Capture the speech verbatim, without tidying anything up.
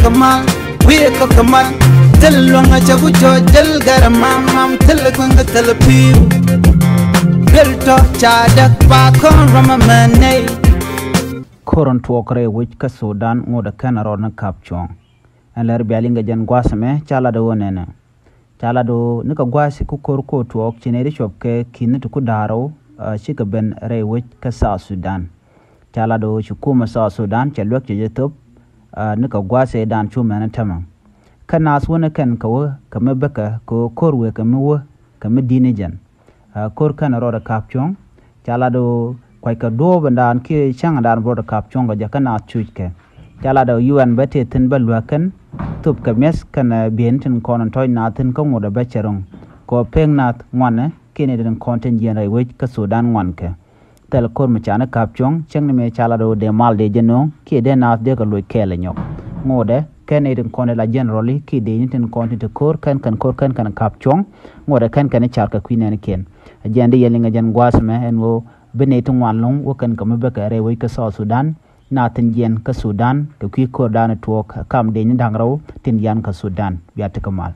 Kamal, wiɛ kɔ kamal. Thil luɔŋ a cɛ ku jɔɔc, thil gɛr a mam mam, thil kueŋ kɛ thil piu. Thil tɔ ca däk pa kɔn rɔm a mɛ nɛy. Koron tuɔɔk rɛy wec kä Sudan ŋot a kɛn a rɔɔd ni kap cuɔ̱ŋ. Ɛn lɛr bia liŋ kɛ jɛn gua̱a̱th ɛmɛ ca lat ɣöö nɛnɛ. Ca lat ɣöö ni kɛ gua̱a̱th ku kor ko̱r tuɔɔk ci nɛy ri cuɔp kɛ ki̱n ni ti ku da̱a̱r rɛw, ah, cikɛ ben rɛy wec kä South Sudan. Ca lat ɣöö ci kumɛ South Sudan cɛ luäk cɛ jɛ thop, ah, ni kɛ gua̱a̱th ëëdan cu mɛn tämɛ. Kä naath wänɛ kɛn kɛ wä kɛ mi bäkɛ kɛ ɣöö ko̱r wëë kɛ mi wä kɛ mi di̱t ni jɛn. Ah, ko̱r kɛn rɔɔdɛ ka̱p cuɔ̱ŋ. Ca lat ɣöö kuackɛ duɔ̱ɔ̱p ɛn daan kiɛ cäŋ ɛn daan bä rɔɔdɛ ka̱p cuɔ̱ŋ kɛ jɛ kä naath cuc kɛ. Ca lat ɣöö U N bä tëë thi̱n bä luäk kɛn thop kɛ mi̱eth kɛn, ah, bieyni tin kɔn in tɔ̱c naath thi̱n kä ŋot ɛ bä cɛ ro̱ŋ. Kɛ ɣöö pek naath ŋuanɛ kiɛ nɛy tin kɔn tin jiɛn rɛy wec kä Sudan ŋuan kɛ. Thil ko̱r mi ca ni ka̱p cuɔ̱ŋ, cäŋ ni mëë ca lat ɣöö dee mal dee jɛ nööŋ kiɛ dee naath dee kɛ loc kɛɛl ɛ nyɔk. Ŋotdɛ kɛn nɛy tin kɔn ti la generally kiɛ dee ni tin kɔn ti ti ko̱r kɛn kɛn ko̱r kɛn kɛn ka̱p cuɔ̱ŋ. Ŋotdɛ kɛn kɛn i̱ car kɛ kui̱ nɛɛni kiɛn. Ɛ jɛn di yɛn liŋ ɛ jɛn gua̱a̱th ɛmɛ ɛn ɣöö bi nɛy ti ŋuan lo̱ŋ wä kɛn kɛ mi bäkɛ rɛy wec kä South Sudan. Naath tin jiɛn kä Sudan kɛ kui̱ ko̱rdan tuɔɔk kam dee ni da̱ŋ rɛw tin jiɛn kä Sudan. Bia ti kä mal.